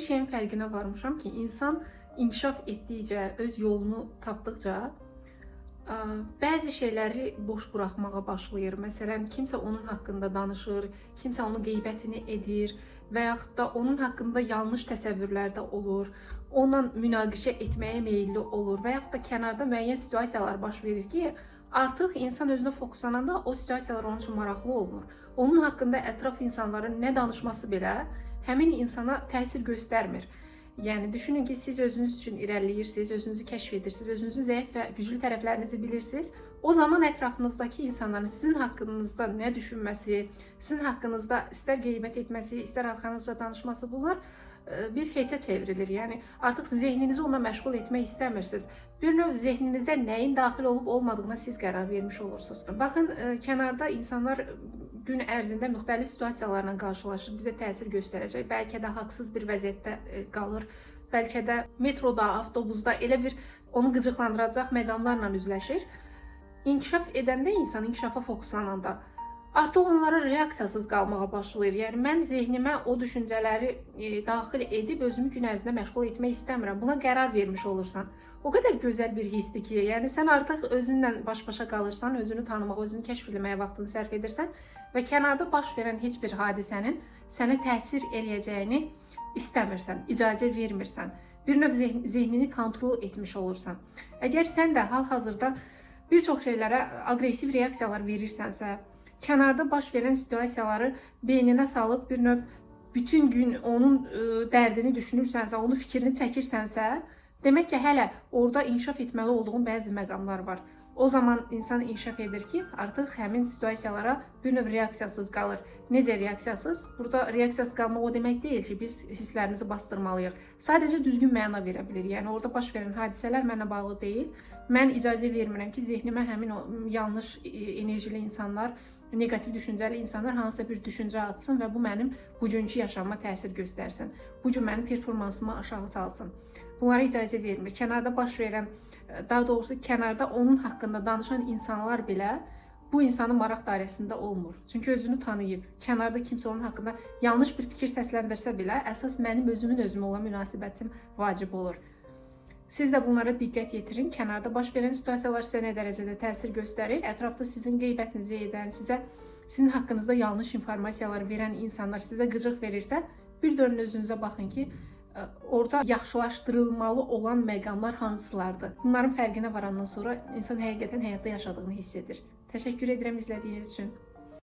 Bir şeyin fərqinə varmışam ki, insan inkişaf etdikcə, öz yolunu tapdıqca bəzi şeyləri boş buraxmağa başlayır. Məsələn, kimsə onun haqqında danışır, kimsə onun qeybətini edir və yaxud da onun haqqında yanlış təsəvvürlərdə olur, onunla münaqişə etməyə meyilli olur və yaxud da kənarda müəyyən situasiyalar baş verir ki, artıq insan özünə fokuslananda o situasiyalar onun üçün maraqlı olmur. Onun haqqında ətraf insanların nə danışması belə həmin insana təsir göstərmir. Yəni düşünün ki, siz özünüz üçün irəliləyirsiniz, özünüzü kəşf edirsiniz, özünüzün zəif və güclü tərəflərinizi bilirsiniz. O zaman ətrafınızdakı insanların sizin haqqınızda nə düşünməsi, sizin haqqınızda istər qeybət etməsi, istər arxanızca danışması, bunlar bir heçə çevrilir. Yəni artıq zehninizi onunla məşğul etmək istəmirsiniz. Bir növ zehninizə nəyin daxil olub olmadığına siz qərar vermiş olursunuz. Baxın, kənarda insanlar gün ərzində müxtəlif situasiyalarla qarşılaşır, bizə təsir göstərəcək. Bəlkə də haqsız bir vəziyyətdə qalır, bəlkə də metroda, avtobusda elə bir onu qıcıqlandıracaq məqamlarla üzləşir. İnkişaf edəndə insan, inkişafa fokuslananda artıq onlara reaksiyasız qalmağa başlayır. Yəni mən zehnimə o düşüncələri daxil edib özümü gün ərzində məşğul etmək istəmirəm. Buna qərar vermiş olursan. O qədər gözəl bir hissdir ki, yəni sən artıq özünlə baş-başa qalırsan, özünü tanımağa, özünü kəşf etməyə vaxtını sərf edirsən və kənarda baş verən heç bir hadisənin sənə təsir eləyəcəyini istəmirsən, icazə vermirsən. Bir növ zehnini kontrol etmiş olursan. Əgər sən də hal-hazırda bir çox şeylərə aqressiv reaksiyalar verirsənsə, kənarda baş verən situasiyaları beyninə salıb bir növ bütün gün onun dərdini düşünürsənsə, onun fikrini çəkirsənsə, demək ki, hələ orada inkişaf etməli olduğun bəzi məqamlar var. O zaman insan inkişaf edir ki, artıq həmin situasiyalara bir növ reaksiyasız qalır. Necə reaksiyasız? Burada reaksiyasız qalmaq o demək deyil ki, biz hisslərimizi bastırmalıyıq. Sadəcə düzgün məna verə bilir. Yəni orada baş verən hadisələr mənə bağlı deyil. Mən icazə vermirəm ki, zehnimə həmin o yanlış enerjili insanlar, neqativ düşüncəli insanlar hansısa bir düşüncə atsın və bu mənim bugünkü yaşamıma təsir göstərsin. Bu gün mənim performansımı aşağı salsın. Bunlara icazə vermir. Kənarda baş verən, daha doğrusu kənarda onun haqqında danışan insanlar belə bu insanın maraq dairəsində olmur. Çünki özünü tanıyıb, kənarda kimsə onun haqqında yanlış bir fikir səsləndirsə belə, əsas mənim özümün özümə olan münasibətim vacib olur. Siz də bunlara diqqət yetirin. Kənarda baş verən situasiyalar sizə nə dərəcədə təsir göstərir? Ətrafda sizin qeybətinizi edən, sizə sizin haqqınızda yanlış informasiyalar verən insanlar sizə qıcıq verirsə, bir dönün özünüzə baxın ki, orada yaxşılaşdırılmalı olan məqamlar hansılardır? Bunların fərqinə varandan sonra insan həqiqətən həyatda yaşadığını hiss edir. Təşəkkür edirəm izlədiyiniz üçün.